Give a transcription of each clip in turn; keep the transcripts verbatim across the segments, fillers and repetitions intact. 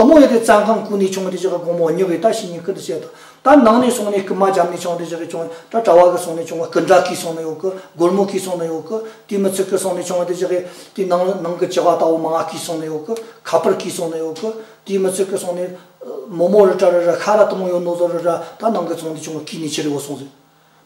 དེ་མོ་ཡོད་དེ་བཙན་དབང་བསྐུར་ནས་བྱུང་བ་དེ་ཅིག་གི་དགོང་མོ་བསྙུགས་གི་ད་ཤི་ཉིན་ཁུ་འདི་བཤད་དང་། ད་ནང་ནས་སོང་ནས་རྐུན་མ་བརྒྱབ་ནས་བྱུང་བ་དེ་ཅིག་གི་བྱུང་ད་གྲྭ་བ་གི་སོང་ནས་བྱུང་བ་རྐུན་དགྲ་གིས་སོང་ནི་ཡོད་གི། སྒོར་མོ་གིས་སོང་ནི་ཡོད་གི། དེ་མི་ཚད་གི་སོང་ནས་བྱུང་བ་དེ་ཅིག་གི་དེ་ནང་ནང་གི་བྱ་བ་ལྟ་བུ་མང་ང་གིས་སོང་ནི་ཡོད་གི། ཁ་པར་གིས་སོང་ནི་ཡོད་གི། དེ་མི་ཚད་གི་སོང་ནས་མོ་མོ་རི་ཏྲ་རི་ར་ཤ་ར་དེ་མོ་ཡོད་ནོ་ཟོ་རི་ར་ད་ནང་གི་ཚོང་དེ་བྱུང་བ་གིས་ནས་ཕྱི་རི་བོ་སོང་ཟིན།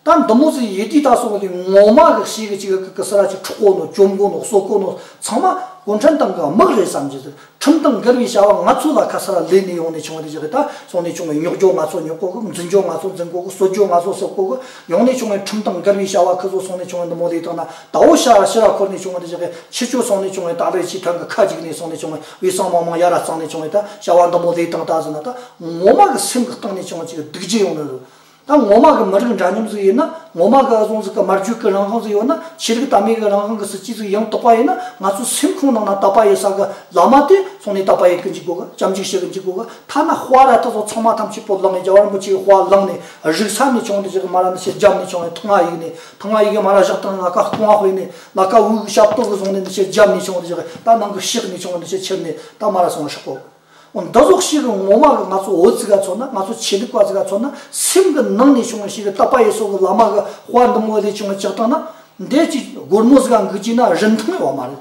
ད་འདི་མོ་ཟིག་ཡེ་དུས་ད་སོང་ལས་ངོ་མ་གི་ཤེས་གི་ཅིག་གི་གི་སི་ར་ཅིག་འཕྲོག་གོ་ནོ་བཅོམ་གོ་ནོ་གསོད་གོ་ནོ་ཚང་མ་གུང་ཁྲན་ཏང་གི་དམག་རེད་བསམ་གྱི་ཟིག་ཁྲིམས་དང་འགལ་བའི་བྱ་བ་ང་ཚོ་ལ་ཁ་སི་ར་ལས་ནས་ཡོང་ནས་བྱུང་བ་དེ་ཅིག་གི་ད་སོང་ནས་བྱུང་བའི་རྙོག་རྒྱུ་ང་ཚོ་རྙོག་གོ་གི། འཛིན་རྒྱུ་ང་ཚོ་འཛིན་གོ་གི། གསོད་རྒྱུ་ང་ཚོ་གསོད་གོ་གི། ཡོང་ནས་བྱུང་བའི་ཁྲིམས་དང་འགལ་བའི་བྱ་བ་ཁི་ཚོ་སོང་ནས་བྱུང་བའི་འདི་མོ་ལས་བཏང་ན་ད་འོ་ཤ་ར་ཤི་ར་འཁོར་ནས་བྱུང་བ་དེ་ཅིག་གི་ཁྱི་ཆོ་སོང་ནས་བྱུང་བའི་ད་ལོའི་ཆི་ཐང་གི་ཁ་ཅིག་ནས་སོང་ནས་བྱུང་བའི་བའི་སང་མང་མང་ཡ་ར་གཙང་ནས་བྱུང་བའི་ད་བྱ་བ་འདི་མོ་ལས་བཏང་ད་ཟིན་ན་ད་ངོ་མ་གི་སེམས་གི་སྟེང་ནས་བྱུང་བ་ཅིག་གི་སྡིག་རྒྱུ་ཡོང་ནི་རེད། ད་ངོ་མ་གི་མི་རིགས་འདྲ་མཉམ་ཟིག་ཡིན་ན། ངོ་མ་གི་ཨ་ཟུང་ཟིག་གི་སྨྲ་བརྗོད་གི་རང་དབང་ཟིག་ཡོད་ན། ཆོས་ལུགས་དད་མོས་གི་རང་དབང་གི་སྲིད་ཇུས་ཟིག་ཡང་དག་པ་ཡིན་ན། ང་ཚོའི་སེམས་ཁོང་ནང་ན་དད་པ་ཡོད་ས་གི་བླ་མ་དེ་སོང་ནས་དད་པ་ཡོད་གི་འཇུག་དགོ་གི། སྐྱབས་འཇུག་བྱེད་གི་འཇུག་དགོ་གི། ཐ་ན་དཔའ་ར་ད་ཚོ་ཚང་མ་ཐམས་ཅད་པོ་ལངས་ནས་རྒྱལ་བ་རིན་པོ་ཆེ་གི་དཔའ་ལངས་ནས་རིག་ས་ནས་བྱུང་འདི་ཞིག་གི་མ་ར་འདི་ཞིག་རྒྱབ་ནས་བྱུང་བའི་ཐང་ང་ཡིག་ནས་ཐང་ང་ཡིག་གི་མ་ར་བཞག་དང་ལ་ཀ་རྐང་བ་དཔེ་ནས་ལ་ཀ་འུ་གི་ཞབས་ཏོག་གི་བཟུང་ནས་འདི་ཞིག་རྒྱབ་ནས་བྱུང་འདི་ཞིག་གི་ད་ནང་གི་ཕྱག་ནས་བྱུང་འདི་ཞིག་ཁྱེར་ནས་ད་མ་ར་སོང་ཧྲག་གོ་འདི་ཟོག་ཞིག་གི་ངོ་མ་གི་ང་ཚོ་བོད་ཟིག་ག་མཚོན་ན། ང་ཚོ་ཆོས་ལུགས་པ་ཟིག་ག་མཚོན་ན། སེམས་གི་ནང་ནས་བྱུང་བ་ཞིག་གི་དད་པ་ཡེ་སོ་གི་བླ་མ་གི་དཔའ་འདི་མོ་ལས་བྱུང་བ་ཅག་བཏང་ན། འདས་ཀྱི་སྒོར་མོ་ཟིག་ག་འགུག་རྒྱུ་ན་རིན་ཐང་ཡོད་མ་རེད།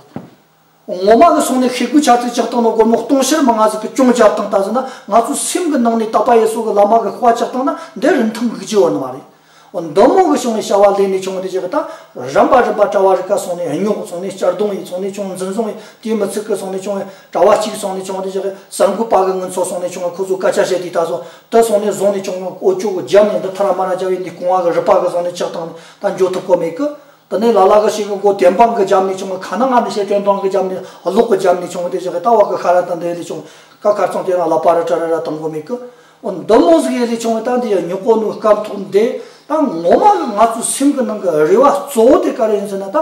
ངོ་མ་གི་སོང་ནས་ཤེལ་སྒོའི་ཆ་ཚིག་ཅག་བཏང་ནོ་སྒོར་མོ་སྟོང་ཕྱུར་མང་ང་ཟིག་གི་གྱོང་རྒྱབ་བཏང་ད་ཟིན་ན། ང་ཚོ་སེམས་གི་ནང་ནས་དད་པ་ཡེ་སོ་གི་བླ་མ་གི་དཔའ་ཅག་བཏང་ན་འདི་རིན་ཐང་འགུག་རྒྱུ་ཡོད་ནི་མ་རེད། འོ་འདི་མོ་གི་བྱུང་བའི་བྱ་བ་ལས་ནས་བྱུང་བ་དེ་ཅག་གི་ད་རིམ་པ་རིམ་པ་གྲྭ་བ་རིགས་ཀ་སོང་ནས་རྙོག་སོང་ནས་གཅར་རྡུང་ཡིན་སོང་ནས་བྱུང་འཛིན་བཟུང་ཡིན། དེའི་མི་ཚིག་གི་སོང་ནས་བྱུང་བའི་གྲྭ་བ་གཅིག་སོང་ནས་བྱུང་བ་དེ་ཅག་གི་གསར་འགོད་པ་གི་ངོ་ཚོ་སོང་ནས་བྱུང་བ་ཁོ་ཚོ་སྐད་ཆ་བཤད་དུས་ད་སོ་དེ་སོང་ནས་བཟུང་ནས་བྱུང་བ་འོ་ཅོག་གི་རྒྱབ་ནས་འདི་ཐ་ར་མ་ར་རྒྱབ་ཡིན། འདི་གོང་བ་གི་རི་པ་གི་སོང་ནས་ཆག་བཏང་ནས་ད་འགྱོ་ཐུབ་གོ་མེད་གི། དེ་ནས་ལ་ལ་གི་ཞིག་གི་མགོ་བདེན་དཔང་གི་རྒྱབ་ནས་བྱུང་བ་ཁ་ན་ང་ནི་ཞེ་བདེན་དཔང་གི་རྒྱབ་ནས་གློག་གི་རྒྱབ་ནས་བྱུང་བ་དེ་ཞིག་གི་ད་བ་གི་ཁ་ར་དང་འདི་ལས་བྱུང་ཁ་ཁར་ཚང་དེ་རང་ལ་པ་ར་ཏྲ་ར་ར་བཏང་གོ་མེད་གི། འོ་འདི་མོ་ཟིག་ཡེ་ལས་བྱུང་བ་ད་འདི་ཡ་ཉོ་གོ་ནོ་སྐབས་ཐོག་འདི་ད་ངོ་མ་གི་ང་ཚོའི་སེམས་གི་ནང་གི་རེ་བ་གཙོ་བོ་དེ་ག་རེ་ཡིན་ཟེར་ན། ད་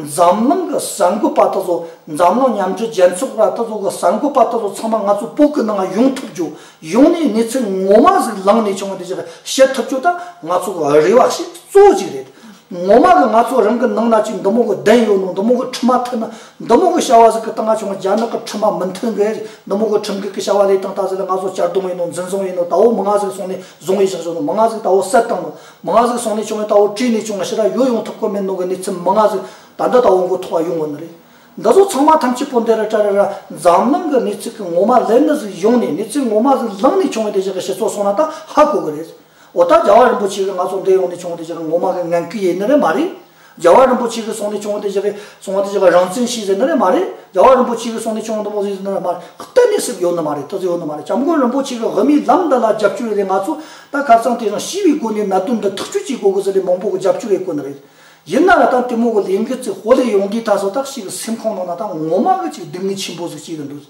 འཛམ་གླིང་གི་གསར་འགོད་པ་དེ་ཚོ་འཛམ་གླིང་མཉམ་འབྲེལ་རྒྱལ་ཚོགས་ར་དེ་ཚོ་གི་གསར་འགོད་པ་དེ་ཚོ་ཚང་མ་ང་ཚོ་བོད་གི་ནང་ཡོང་ཐུབ་རྒྱུ། ཡོང་ནས་གནས་ཚུལ་ངོ་མ་ཟིག་ལངས་ནས་བྱུང་བ་དེ་ཞིག་བཤད་ཐུབ་རྒྱུ་ད་ང་ཚོ་གི་རེ་བ་ཞིག་གཙོ་བོ་ཅིག་རེད། ངོ་མ་གི་ང་ཚོ་རང་གི་ནང་ན་ཅིག་འདི་མོ་གི་བདེན་ཡོད་ནོ། འདི་མོ་གི་ཁྲིམས་མ་མཐུན་ན། འདི་མོ་གི་བྱ་བ་ཟིག་གི་སྟེང་ང་བྱུང་བ་རྒྱ་ནག་གི་ཁྲིམས་མ་མི་མཐུན་གི། འདི་མོ་གི་ཁྲིམས་འགལ་གི་བྱ་བ་ལས་བཏང་ད་ཟིག་ལ་ང་ཚོ་གཅར་རྡུང་ཡིན་ནོ། འཛིན་བཟུང་ཡིན་ནོ། ད་བོ་མི་ང་ཟིག་སོང་ནས་བཟུང་ཡི་བཞག་བཞག་ནོ། མི་ང་ཟིག་ད་བོ་བསད་བཏང་ནོ། མི་ང་ཟིག་སོང་ནས་བྱུང་བ་ད་བོ་བྲོས་ནས་བྱུང་བ་ཕྱིར་ར་ཡོ་ཡོང་ཐུབ་གོ་མེད་ནོ་གི་གནས་ཚུལ་མི་ང་ཟིག་ད་འདི་ད་བོ་མགོ་ཐོག་ཡོང་བ་ནི་རེད། འདི་ཚོ་ཚང་མ་ཐམས་ཅད་པོ་འདི་ར་ཏྲ་ར་ར་འཛམ་གླིང་གི་གནས་ཚུལ་གི་ངོ་མ་ལན་ནི་ཟིག་ཡོང་ནས་གནས་ཚུལ་ངོ་མ་ཟིག་ལངས་ནས་བྱུང་བ་དེ་ཞིག་གི་སྤྱི་ཚོགས་སོང་ན་ད་ཧ་གོ་གི་རེད། འོ་ད་རྒྱལ་བ་རིན་པོ་ཆེ་གི་ང་ཚོ་འདི་ཡོང་ནས་བྱུང་བ་དེ་ཞིག་གི་ངོ་མ་གི་ངན་སྐུལ་ཡིན་ནི་རེད་མ་རེད། རྒྱལ་བ་རིན་པོ་ཆེ་གི་སོང་ནས་བྱུང་བ་དེ་ཞིག་གི་སོང་བ་དེ་ཞིག་གི་རང་བཙན་ཤེས་ཟེར་ནི་རེད་མ་རེད། རྒྱལ་བ་རིན་པོ་ཆེ་གི་སོང་ནས་བྱུང་བ་འདི་མོ་ཟིག་ཟེར་ནི་རེད་མ་རེད། གཏན་ནས་སྲིད་ཡོད་ནི་མ་རེད། དེ་ཚོ་ཡོད་ནི་མ་རེད། སྐྱབས་མགོན་རིན་པོ་ཆེ་གི་དབུ་མའི་ལམ་འདི་ལ་རྒྱབ་སྐྱོར་ཡོད་རེད། ང་ཚོ་ད་ཁ་སང་དེ་རིང་ཤི་བའི་སྒོ་ནས་གནད་དོན་འདི་ཐག་གཅོད་བྱེད་དགོས་གི་ཟེར་ནས་མང་པོ་གི་རྒྱབ་སྐྱོར་ཡོད་གོ་ནི་རེད། ཡིན་ན་ར་ད་དེ་མོ་གི་ལས་འགུལ་ཚིག་ཧོ་ལས་ཡོང་དུས་ད་སོ་ཐག་ཞིག་གི་སེམས་ཁོང་ནང་ན་ད་ངོ་མ་གི་ཅིག་སྡུག་བསྔལ་ཆེན་པོ་ཟིག་སྐྱེ་གི་འདུག་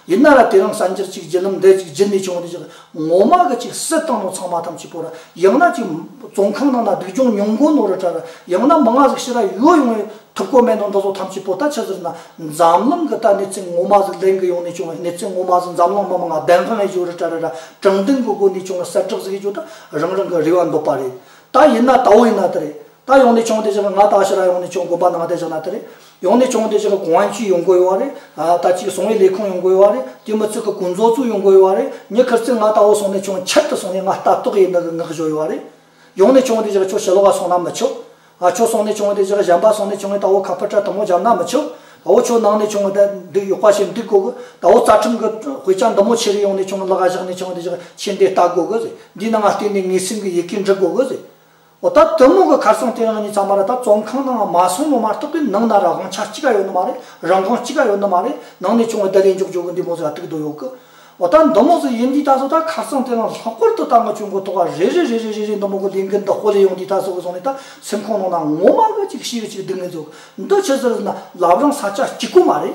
ཡིན་ན་ར་དེ་རིང་གསར་འགྱུར་ཅིག་བརྒྱུད་ལམ་འདི་ཅིག་བརྒྱུད་ནས་བྱུང་བ་དེ་ཅིག་ངོ་མ་གི་ཅིག་སྲིད་བཏང་ནོ་ཚང་མ་ཐམས་ཅད་པོ་ར་ཡང་ན་ཅིག་བཙོན་ཁང་ནང་ན་སྡུག་སྦྱོང་མྱོང་གོ་ནོ་ར་ཏྲ་ར་ཡང་ན་མི་ང་ཟིག་ཕྱིར་ར་ཡོ་ཡོང་བའི་ཐུབ་གོ་མེད་ནོ་འདི་ཚོ་ཐམས་ཅད་པོ་ད་ཆི་ཟེར་ན་འཛམ་གླིང་གི་ད་གནས་ཚུལ་ངོ་མ་ཟིག་ལན་གི་ཡོང་ནས་བྱུང་བའི་གནས་ཚུལ་ངོ་མ་ཟིག་འཛམ་གླིང་མི་མང་ང་བདེན་དཔང་ཡེ་རྒྱུ་ར་ཏྲ་ར་ར་དྲང་བདེན་གི་སྒོ་ནས་བྱུང་བའི་གསལ་བསྒྲགས་ཟིག་ཡེ་རྒྱུ་ད་རང་རང་གི་རེ་བ་འདོད་པ་རེད། ད་ཡིན་ན་ད་བོ་ཡིན་ན་དེ་རེད། ད་ཡོང་ནས་བྱུང་བ་དེ་ཞིག་ང་ད་ཕྱིར་ར་ཡོང་ནས་བྱུང་དགོན་པ་ནང་དེ་ཞིག་ན་དེ་རེད། ཡོང་ནས་བྱུང་བ་དེ་ཞིག་གོང་བན་ཆོས་ཡོང་དགོས་ཡོད་རེད། ཨ་ད་ཅིག་སོང་བའི་ལས་ཁུངས་ཡོང་དགོས་ཡོད་རེད། དེ་མི་ཚོད་ཀྱི་ཀུན་བཟོ་ཚོ་ཡོང་དགོས་ཡོད་རེད། ཉི་ཁར་ཚེ་ང་ད་བོ་སོང་ནས་བྱུང་ཆེད་དུ་སོང་ནས་ང་ལྟ་རྟོག་ཡེ་ནི་གི་ངག་བཞོ་ཡོད་རེད། ཡོང་ནས་བྱུང་བ་དེ་ཞིག་ཁྱོད་ཕྱི་ལོགས་ལ་སོང་ན་མི་ཆོག་ཨ་ཁྱོད་སོང་ནས་བྱུང་བ་དེ་ཞིག་གཞན་པ་སོང་ནས་བྱུང་བའི་ད་བོ་ཁ་པར་ཏྲ་དུ་མོ་བརྒྱབ་ན་མི་ཆོག་ད་བོ་ཁྱོད་ནང་ནས་བྱུང་བ་དེ་འདུག་ཡོད་པ་ཞིག་འདུག་དགོས་གི། ད་བོ་རྩ་ཁྲིམས་གི་དཔེ་ཆ་འདི་མོ་ཁྱེར་ཡོང་ནས་བྱུང་བ་ལག་ག་བཞག་ནས་བྱུང་བ་དེ་ཞིག་ཁྱེད་འདི་ལྟ་དགོས་གི་ཟེར། འདི་ནང་ང་བལྟས་ནས་ངེས་སེམས་ཀྱི་ཡི་གེ་འབྲི་དགོས་གི་ཟེར། འོ་ད་དེ་མོ་གི་ཁར་སང་དེ་རིང་ནི་ཚང་མ་ར་ད་བཙོན་ཁང་ནང་མ་སོང་ནོ་མ་གཏོགས་པའི་ནང་ན་ར་དབང་ཆ་གཅིག་ག་ཡོད་ནི་མ་རེད། རང་དབང་གཅིག་ག་ཡོད་ནི་མ་རེད། ནང་ནས་བྱུང་བའི་བརྡ་ལན་འཇོག་འཇོག་གི་འདི་མོ་ཟིག་ཨ་ཐུག་དོ་ཡོད་གི། འོ་ད་འདི་མོ་ཟིག་ཡིན་དུས་ད་སོ་ད་ཁར་སང་དེ་རིང་ལྷག་པར་དུ་ད་ང་ཆུང་གི་ཐོག་ག་རེ་རེ་རེ་རེ་རེ་འདི་མོ་གི་ལས་འགན་འདི་ཧོ་ལས་ཡོང་དུས་ད་སོ་གི་སོང་ནས་ད་སེམས་ཁོང་ནང་ན་ངོ་མ་གི་ཅིག་ཤི་གི་ཅིག་སྡུག་བསྔལ་ཟིག་འདི་ཆི་ཟེར་ན་བླ་བྲང་ས་ཆ་གཅིག་པོ་མ་རེད།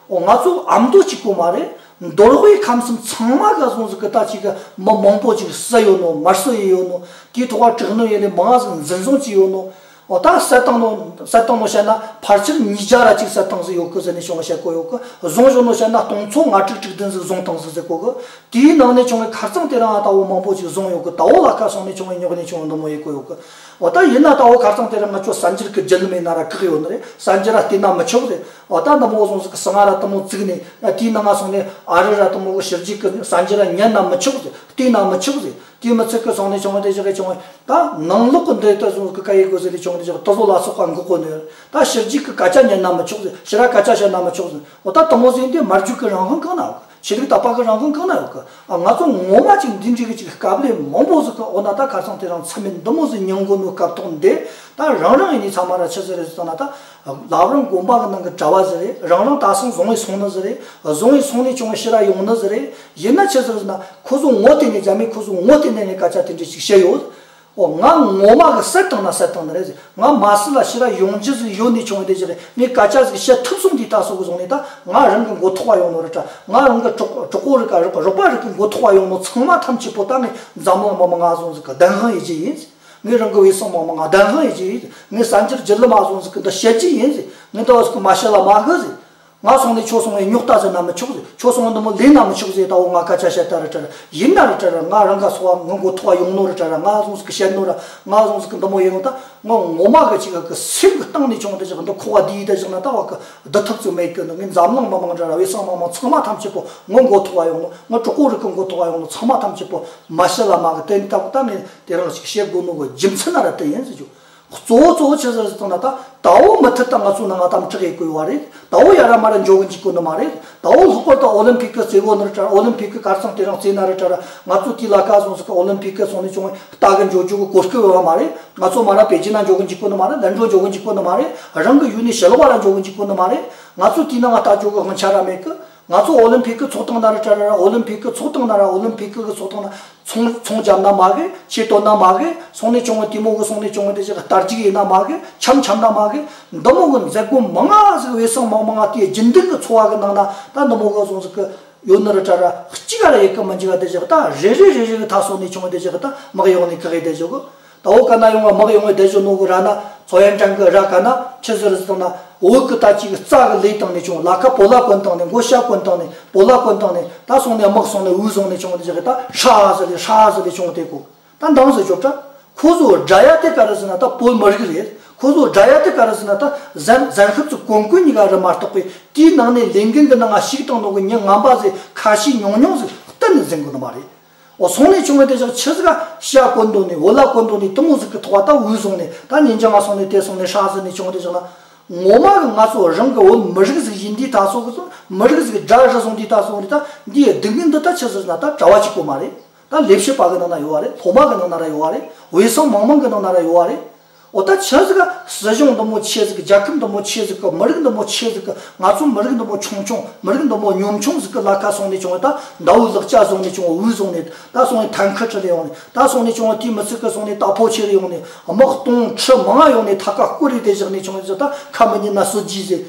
འོ་ང་ཚོ་ཨ་མདོ་གཅིག་པོ་མ་རེད། འདོར་བའི་ཁམས་གསུམ་ཚང་མ་ག་སོང་ཟིག་གི་ད་ཅིག་གི་མི་མང་པོ་ཅིག་བསད་ཡོད་ནོ། དམར་གསོད་ཡེ་ཡོད་ནོ། དེའི་ཐོག་ག་དྲག་གནོན་ཡེ་ནས་མང་ཟིག་འཛིན་བཟུང་བྱས་ཡོད་ནོ། འོ་ད་བསད་བཏང་ནོ་བསད་བཏང་ནོ་བཤད་ན་ཕལ་ཆེར་ཉིས་བརྒྱ་ར་གཅིག་བསད་བཏང་ཟིག་ཡོད་གི་ཟེར་ནས་བྱུང་བ་བཤད་གོ་ཡོད་གི། བཟུང་བཞག་ནོ་བཤད་ན་སྟོང་ཚོ་ལྔ་དྲུག་དྲུག་བདུན་ཟིག་བཟུང་བཏང་ཟིག་ཟེར་གོ་གི། དེའི་ནང་ནས་བྱུང་བའི་ཁ་རྩང་དེ་རིང་ད་བོ་མང་པོ་ཅིག་བཟུང་ཡོད་གི། ད་བོ་ལ་ཁ་སོང་ནས་བྱུང་བའི་རྙོག་ནས་བྱུང་བ་འདི་མོ་ཡོད་གོ་ཡོད་གི། འོ་ད་ཡིན་ན་ད་བོ་ཁ་རྩང་དེ་རིང་ང་ཚོ་གསར་འགྱུར་གི་བརྒྱུད་ལམ་ཡིན་ན་ར་བཀག་ཡོད་ནི་རེད། གསར་འགྱུར་ར་བལྟས་ན་མི་ཆོག་ཟེར། འོ་ད་འདི་མོ་བཟུང་ཟིག་གི་གསང་བ་ར་འདི་མོ་བཙུགས་ནས་དེའི་ནང་ང་སོང་ནས་ཨ་རི་ར་འདི་མོ་གི་ཕྱི་རྒྱལ་གི་གསར་འགྱུར་ར་ཉན་ན་མི་ཆོག་ཟེར། བལྟས་ན་མི་ཆོག་ཟེར། དེ་མི་ཚད་གི་སོང་ནས་བྱུང་བ་དེ་བཞག་གི་བྱུང་བ། ད་ནང་ལོག་གི་འདི་ལྟ་བཟུང་གི་ག་ཡེ་དགོས་ཟེར་ལས་བྱུང་བ་དེ་བཞག་ད་བཟོ་ལ་སོགས་པ་འགོག་གོ་ནི་ཡོད། ད་ཕྱི་རྒྱལ་གི་སྐད་ཆ་ཉན་ན་མི་ཆོག་ཟེར། ཕྱི་ར་སྐད་ཆ་བཤད་ན་མི་ཆོག་ཟེར། འོ་ད་དེ་མོ་ཟིག་འདི་མ་རྒྱུག་གི་རང་དབང་གང་ན་ཡོད་གི། ཆོས་ལུགས་དད་པ་གི་རང་དབང་གང་ན་ཡོད་གི། ཨ་ང་ཚོ་ངོ་མ་ཅིག་འདི་འདྲའི་གི་ཅིག་དཀའ་ལས་མང་པོ་ཟིག་གི་འོ་ན་ད་ཁ་སང་དེ་རིང་མཚམས་མེད་འདི་མོ་ཟིག་མྱོང་གོ་ནོ་སྐབས་ཐོག་འདི་ད་རང་རང་ཡིན་ནི་ཚང་མ་ར་ཆི་ཟིག་རེད་ཟེར་ན། ད་བླ་བྲང་དགོན་པ་གི་ནང་གི་གྲྭ་བ་ཟིག་རེད། རང་རང་ད་སང་བཟུང་བའི་སོང་ནི་ཟིག་རེད། བཟུང་བའི་སོང་ནས་བྱུང་བའི་ཕྱིར་ར་ཡོང་ནི་ཟིག་རེད། ཡིན་ན་ཆི་ཟིག་རེད་ཟེར་ན། ཁོ་ཚོ་ངོ་དེ་ནས་རྒྱ་མི་ཁོ་ཚོ་ངོ་དེ་ནས་ནས་སྐད་ཆ་དེ་འདྲ་ཞིག་བཤད་ཡོད། ཨོ་ང་ངོ་མ་གི་བསད་བཏང་ན་བསད་བཏང་ནི་རེད་ཟེར། ང་མ་སྲིད་ལ་ཕྱིར་ར་ཡོང་རྒྱུ་ཟིག་ཡོད་ནས་བྱུང་བའི་དེ་ཞིག་རེད། ངས་སྐད་ཆ་ཟིག་བཤད་ཐུབ་སོང་དུས་ད་སོ་གི་བཟུང་ནས་ད་ང་རང་གི་མགོ་ཐོག་བ་ཡོང་ནོ་རེད་དྲ། ང་རང་གི་གྲོགས་གྲོགས་པོ་རིགས་ག་རོགས་རོགས་པ་རིགས་གི་མགོ་ཐོག་བ་ཡོང་ནོ། ཚང་མ་ཐམས་ཅད་པོ་ད་ངས་འཛམ་གླིང་མི་མང་ང་བཟུང་ཟིག་གི་བདེན་དཔང་ཡེ་རྒྱུ་ཡིན་ཟེར། ངས་རང་གི་བས་སང་མང་མང་ང་བདེན་དཔང་ཡེ་རྒྱུ་ཡིན་ཟེར། ངས་གསར་འགྱུར་བརྒྱུད་ལམ་མ་བཟུང་ཟིག་གི་འདི་བཤད་རྒྱུ་ཡིན་ཟེར། ངས་ད་བ་ཟིག་གི་མ་བཤད་ལ་མ་གི་ཟེར། ང་སོང་ནས་ཁྱོད་སོང་ནས་རྙོག་དྲ་ཟེར་ན་མི་ཆོག་ཟེར། ཁྱོད་སོང་ནས་འདི་མོ་ལས་ན་མི་ཆོག་ཟེར། ད་འོ་ང་སྐད་ཆ་བཤད་ད་རེད་དྲ་ར། ཡིན་ན་རེད་དྲ་ར། ང་རང་ག་སོ་བ་ང་མགོ་ཐོག་བ་ཡོང་ནོ་རེད་དྲ་ར། ང་བཟུང་ཟིག་གི་བཤད་ནོ་ར། ང་བཟུང་ཟིག་གི་འདི་མོ་ཡིན་ནོ། ད་ང་ངོ་མ་གི་ཅིག་གི་སེམས་གི་གཏིང་ནས་བྱུང་དེ་ཅིག་འདི་ཁོ་བ་འདི་ཡིད་དེ་བཞག་ན་ད་བ་གི་བསྡད་ཐུབ་ཚུལ་མེད་གི་ནི། ངས་འཛམ་གླིང་མི་མང་འདྲ་ར་བས་སང་མང་མང་ཚང་མ་ཐམས་ཅད་པོ་ངའི་མགོ་ཐོག་བ་ཡོང་ནོ། ངའི་གྲོགས་པོ་རིགས་གི་མགོ་ཐོག་བ་ཡོང་ནོ། ཚང་མ་ཐམས་ཅད་པོ་མ་བཤད་ལ་མ་གི་དེ་ནི་ད་ད་ངས་དེ་རིང་ཅིག་བཤད་དགོས་ནོ་གི་རྒྱུ་མཚན་ན་ར་དེ་ཡིན་ཟེར་རྒྱུ། གཙོ་བོ་གཙོ་བོ་ཆི་ཟིག་རེད་ཟེར་ན། ད་ད་བོ་མུ་མཐུད་ད་ང་ཚོ་ནང་ང་དམ་དྲག་ཡེ་དགོས་བ་རེད། ད་བོ་ཡ་ར་མ་ར་འཇོག་གི་འཇུག་གོ་ནི་མ་རེད། ད་བོ་ལྷག་པར་དུ་ཨོ་ལིམ་ཕིག་གི་རྩེ་བོ་ནི་རེད་དྲ། ཨོ་ལིམ་ཕིག་གི་ཁ་རྩང་དེ་རིང་རྩེ་ན་རེད་དྲ་ར། ང་ཚོ་དེ་ལ་ཁ་སོང་ཟིག་གི་ཨོ་ལིམ་ཕིག་གི་སོང་ནས་བྱུང་བའི་ལྟ་གི་འཇོག་རྒྱུ་གི་གོ་སྐབས་ཡོད་བ་མ་རེད། ང་ཚོ་མ་ར་པེ་ཅིན་ན་འཇོག་གི་འཇུག་གོ་ནི་མ་རེད། ལན་ཀྲོ་འཇོག་གི་འཇུག་གོ་ནི་མ་རེད། རང་གི་ཡུལ་ནས་ཕྱི་ལོགས་བ་ར་འཇོག་གི་འཇུག་གོ་ནི་མ་རེད། ང་ཚོ་དེ་ནང་ང་ལྟ་འཇོག་གི་དབང་ཆ་ར་མེད་གི། ང་ཚོ་ཨོ་ལིམ་ཕིག་གི་ཚོགས་སྟངས་ན་རེད་དྲ་ར། ཨོ་ལིམ་ཕིག་གི་ཚོགས་སྟངས་ན་ར། ཨོ་ལིམ་ཕིག་གི་ཚོགས་སྟངས་ན་ཚོང་ཚོང་བརྒྱབ་ན་མ་གི། ཆེ་བཏོན་ན་མ་གི། སོང་ནས་བྱུང་བ་དེ་མོ་གི་སོང་ནས་བྱུང་བ་དེ་ཞིག་རྟ་རྒྱུག་ཡིན་ན་མ་གི། འཆམ་འཆམ་ན་མ་གི། འདི་མོ་གི་མཛད་སྒོ་མང་ང་ཟིག་བས་སང་མང་མང་ང་དེ་རྒྱུན་ལྡན་གི་འཚོ་བ་གི་ནང་ན་ད་འདི་མོ་གི་སོང་ཟིག་གི་ཡོད་ནི་རེད་དྲ་ར། གཅིག་ག་ར་ཡེ་གི་མི་འཇུག་ག་དེ་ཞིག་ད་རེ་རེ་རེ་རེ་གི་ད་སོང་ནས་བྱུང་བ་དེ་ཞིག་ད་མི་གི་ཡོང་ནས་གི་གི་དེ་ཞིག་གི། ད་འོ་ག་ན་ཡོང་བ་མི་གི་ཡོང་བའི་བསྡད་བཞིན་ནོ་གི་ར་ན། ཚོ་ཡན་ཀྲང་གི་ར་ག་ན་ཆི་ཟེར་ཟེར་ན། འོད་གི་ད་ཅིག་རྩ་གི་ལས་བཏང་ནས་བྱུང་། ལ་ཁ་པོ་ལ་གོན་བཏང་ནས། མགོ་ཤ་གོན་བཏང་ནས། པོ་ལ་གོན་བཏང་ནས། ད་སོང་ནས་དམག་སོང་ནས་འུ་སོང་ནས་བྱུང་། དེ་ཞིག་གི་ད་ཧྲ་ཟེར་ལས་ཧྲ་ཟེར་ལས་བྱུང་། དེ་གོ་ད་འདང་ཟེར་ཆོག་དྲ། ཁོ་ཚོ་དགྲ་ཡ་དེ་ག་རེ་ཟེར་ན་ད་བོད་མི་རིགས་རེད། ཁོ་ཚོ་དགྲ་ཡ་དེ་ག་རེ་ཟེར་ན་ད་གཟན་གཟན་ཤུབས་ཚོ་གོན་གོན་གཉིས་ཀ་རེད་མ་གཏོགས་པའི་དེའི་ནང་ནས་ལས་འགན་གི་ནང་ང་ཞུགས་བཏང་ནོ་གི་མྱི་ངན་པ་ཟིག་ཁ་ཤས་ཉུང་ཉུང་ཟིག་གཏན་ནས་འཛིན་གི་ནི་མ་རེད། འོ་སོང་ནས་བྱུང་བའི་དེ་ཞག་ཆི་ཟིག་ག་ཤ་གོན་འདུག་ནས། འོ་ལ་གོན་འདུག་ནས། དེ་མོ་ཟིག་གི་ཐོག་ད་འུ་སོང་ནས། ད་ཉིན་རྒྱང་ང་སོང་ནས་དེ་སོང་ནས་ཧྲ་ཟིག་ནས་བྱུང་བའི་དེ་ཞག་ན། ངོ་མ་གི་ང་ཚོ་རང་གི་བོད་མི་རིགས་ཟིག་ཡིན་དུས་ད་སོ་གི་ཚོ་མི་རིགས་ཟིག་དགྲ་རུ་སོང་དུས་ད་སོ་ནས། ད་འདིའི་སྡུག་བསྔལ་འདི་ད་ཆི་ཟིག་ན་ད་གྲྭ་བ་གཅིག་པོ་མ་རེད། ད་ལས་བྱེད་པ་གི་ནང་ན་ཡོད་བ་རེད། སློབ་མ་གི་ནང་ན་ར་ཡོད་བ་རེད། བས་སང་མང་མང་གི་ནང་ན་ར་ཡོད་བ་རེད། འོ་ད་ཆི་ཟིག་ག་སྲིད་གཞུང་འདི་མོ་ཆེ་ཟིག་གི། རྒྱལ་ཁབ་འདི་མོ་ཆེ་ཟིག་གི། མི་རིགས་འདི་མོ་ཆེ་ཟིག་གི། ང་ཚོ་མི་རིགས་འདི་མོ་ཆུང་ཆུང་། མི་རིགས་འདི་མོ་ཉམ་ཆུང་ཟིག་གི་ལ་ཁ་སོང་ནས་བྱུང་བ། ད་མདའ་འུ་ལག་ལྕགས་བཟུང་ནས་བྱུང་བ། འུ་བཟུང་ནས་ད་སོང་ནས་ཐང་ཁ་ཁྲིད་ལས་ཡོང་ནས། ད་སོང་ནས་བྱུང་བ་དེ་མི་ཚིག་གི་སོང་ནས་ད་ཕོ་ཆེ་རུ་ཡོང་ནས། དམག་སྟོང་ཁྲི་མང་ང་ཡོང་ནས་ཐ་ཀ་བསྐོར་རེ་དེ་བཞག་ནས་བྱུང་བ། ད་ཁ་མི་ཉན་ན་གསོད་རྒྱུ་ཟེར།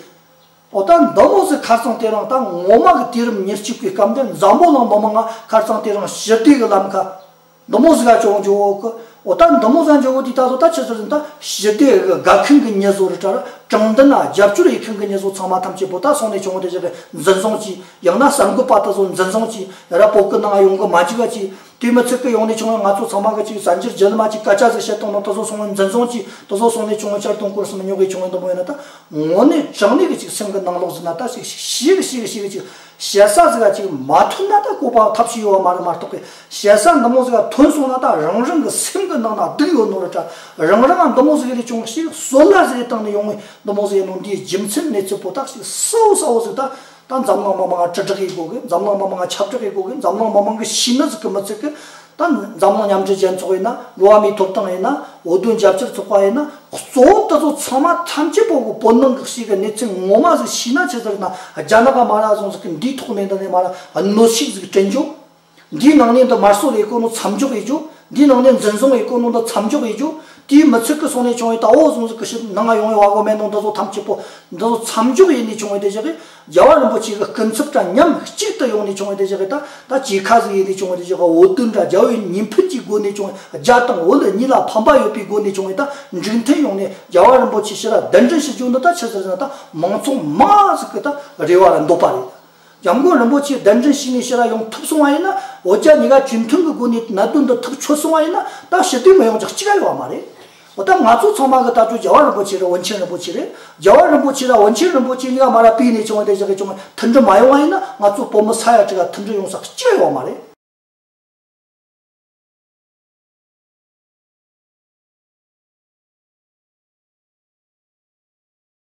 འོ་ད་འདི་མོ་ཟིག་ཁ་སང་དེ་རིང་ད་ངོ་མ་གི་དུས་རབས་ཉེར་གཅིག་པའི་སྐབས་འདི་འཛམ་བུ་གླིང་མི་མང་ང་ཁ་སང་དེ་རིང་ཞི་བདེ་གི་ལམ་ཁ་འདི་མོ་ཟིག་ག་ཅོག་འཇོག་གི། འོ་ད་འདི་མོ་ཟིག་འཇོག་གི་དུས་ད་སོ་ད་ཆི་ཟེར་ན། ད་ཞི་བདེ་གི་དགའ་མཁན་གི་མྱི་ཟོ་རེད་དྲ་ར། དྲང་བདེན་ན་རྒྱབ་སྐྱོར་ཡེ་མཁན་གི་མྱི་ཟོ་ཚང་མ་ཐམས་ཅད་པོ་ད་སོང་ནས་བྱུང་བ་དེ་ཞིག་གི་འཛིན་བཟུང་གྱིས། ཡང་ན་གསར་འགོད་པ་དེ་ཚོ་འཛིན་བཟུང་གྱིས། ཡ་ར་བོད་གི་ནང་ཡོང་གི་མ་འཇུག་ག་གྱིས། དེ་མི་ཚད་གི་ཡོང་ནས་བྱུང་བ་ང་ཚོ་ཚང་མ་གི་ཅིག་གསར་འགྱུར་བརྒྱུད་ལམ་ཅིག་སྐད་ཆ་ཟིག་བཤད་བཏང་ནོ་དེ་ཚོ་སོང་བ་འཛིན་བཟུང་གྱིས། དེ་ཚོ་སོང་ནས་བྱུང་བ་བཅར་གཏོང་སྐོར་སོང་ནས་ཉོ་གི་བྱུང་བ་འདི་མོ་ཡིན་ན། ད་དངོས་གནས་དྲང་གནས་གི་ཅིག་སེམས་གི་ནང་ལོགས་ཟིན་ན་ད་ཅིག་ཤི་གི་ཤི་གི་ཤི་གི་ཅིག་བཤད་ས་ཟིག་ག་ཅིག་མ་ཐོན་ན་ད་བཀོད་པ་ཐབས་ཤིག་ཡོད་བ་མ་རེད་མ་གཏོགས་གི། བཤད་ས་འདི་མོ་ཟིག་ག་ཐོན་སོང་ན་ད་རང་རང་གི་སེམས་གི་ནང་ན་སྡུག་ཡོད་ནོ་རེད་དྲ། རང་རང་འདི་མོ་ཟིག་ལས་བྱུང་ཤི་གསོད་ལ་ཟིག་བཏང་ནས་ཡོང་བའི་འདི་མོ་ཟིག་ཡིན་ནོ། འདིའི་རྒྱུ་མཚན་གནས་ཚུལ་པོ་ད་ཅིག་གསལ་བོ་གསལ་བོ་ཟིག་ད། ད་འཛམ་གླིང་མི་མང་ང་དྲིལ་བསྒྲགས་ཡེ་དགོས་གི། འཛམ་གླིང་མི་མང་ང་ཁྱབ་བསྒྲགས་ཡེ་དགོས་གི། འཛམ་གླིང་མི་མང་གི་ཤེས་ནི་ཟིག་གི་མི་ཚད་གི། ད་འཛམ་གླིང་མཉམ་འབྲེལ་རྒྱལ་ཚོགས་ཡིན་ན། འགྲོ་བ་མིའི་ཐོབ་ཐང་ཡིན་ན། འོས་བསྡུ་རྒྱབ་སྐྱོར་ཚོགས་པ་ཡིན་ན། གཙོ་བོ་དེ་ཚོ་ཚང་མ་ཐམས་ཅད་པོ་གི་བོད་ནང་གི་ཤེས་གི་གནས་ཚུལ་ངོ་མ་ཟིག་ཤེས་ན་ཆི་ཟེར་ན། རྒྱ་ནག་ག་མ་ར་སོང་ཟིག་གི་འདིའི་ཐོག་ནས་འདི་ནས་མ་ར་གནོན་ཤུགས་ཟིག་སྤྲད་འཇོག་འདིའི་ནང་ནས་འདི་དམར་གསོད་ལས་གོ་ནོ་མཚམས་འཇོག་ཡེ་རྒྱུ། འདིའི་ནང་ནས་འཛིན་བཟུང་ཡེ་གོ་ནོ་འདི་མཚམས་འཇོག་ཡེ་རྒྱུ། དེའི་མི་ཚིག་གི་སོང་ནས་བྱུང་བའི་ད་འོ་ཟུང་ཟིག་གི་ཕྱིར་ནང་ང་ཡོང་བའི་བ་གོ་མེད་ནོ་འདི་ཚོ་ཐམས་ཅད་པོ་འདི་ཚོ་མཚམས་འཇོག་ཡིན་ནས་བྱུང་བའི་དེ་བཞག་གི། རྒྱལ་བ་རིན་པོ་ཆེ་གི་སྐུ་ཚབ་དང་མཉམ་གཅིག་ཏུ་ཡོང་ནས་བྱུང་བའི་དེ་བཞག་གི། ད་ད་གྲོས་ཁ་ཟིག་ཡིན་ནས་བྱུང་བའི་དེ་བཞག་གི། འོས་བསྡུ་འདྲ་རྒྱལ་བའི་ཉིན་ཕུད་ཀྱི་སྒོ་ནས་བྱུང་བའི། རྒྱ་དང་བོད་ལ་གཉིས་ལ་ཕན་པ་ཡོད་པའི་སྒོ་ནས་བྱུང་བའི་ད་འགྲིག་མཐུན་ཡོང་ནས་རྒྱལ་བ་རིན་པོ་ཆེ་ཕྱིར་ར་གདན་འདྲེན་ཞུ་རྒྱུ་འདི་ད་ཆི་ཟེར་ན། ད་མང་ཚོགས་མང་ཟིག་གི་ད་རེ་བ་ར་འདོད་པ་རེད། སྐྱབས་མགོན་རིན་པོ་ཆེ་གདན་འདྲེན་ཞུས་ནས་ཕྱིར་ར་ཡོང་ཐུབ་སོང་བ་ཡིན་ན། འོ་རྒྱ་གཉིས་ཀ་གྲོས་མཐུན་གྱི་སྒོ་ནས་གནད་དོན་འདི་ཐག་ཆོད་སོང་བ་ཡིན་ན། ད་ཕྱི་སྡོད་མི་ཡོང་ཅག་གཅིག་ག་ཡོད་བ་མ་རེད། འོ་ད་ང་ཚོ་ཚང་མ་གི་ལྟ་རྒྱུ་རྒྱལ་བ་རིན་པོ་ཆེ་རེད། དབོན་ཆེན་རིན་པོ་ཆེ་རེད། རྒྱལ་བ་རིན་པོ་ཆེ་ར་དབོན་ཆེན་རིན་པོ་ཆེ་གཉིས་ཀ་མ་ར་ཕུད་ནས་བྱུང་བ་དེ་བཞག་གི་བྱུང་བ་མཐུན་སྒྲིལ་མ་ཡོང་བ་ཡིན་ན། ང་ཚོ་བོད་མི་ས་ཡ་གཅིག་ག་མཐུན་སྒྲིལ་ཡོང་ས་གཅིག་ཡོད་བ་མ་རེད།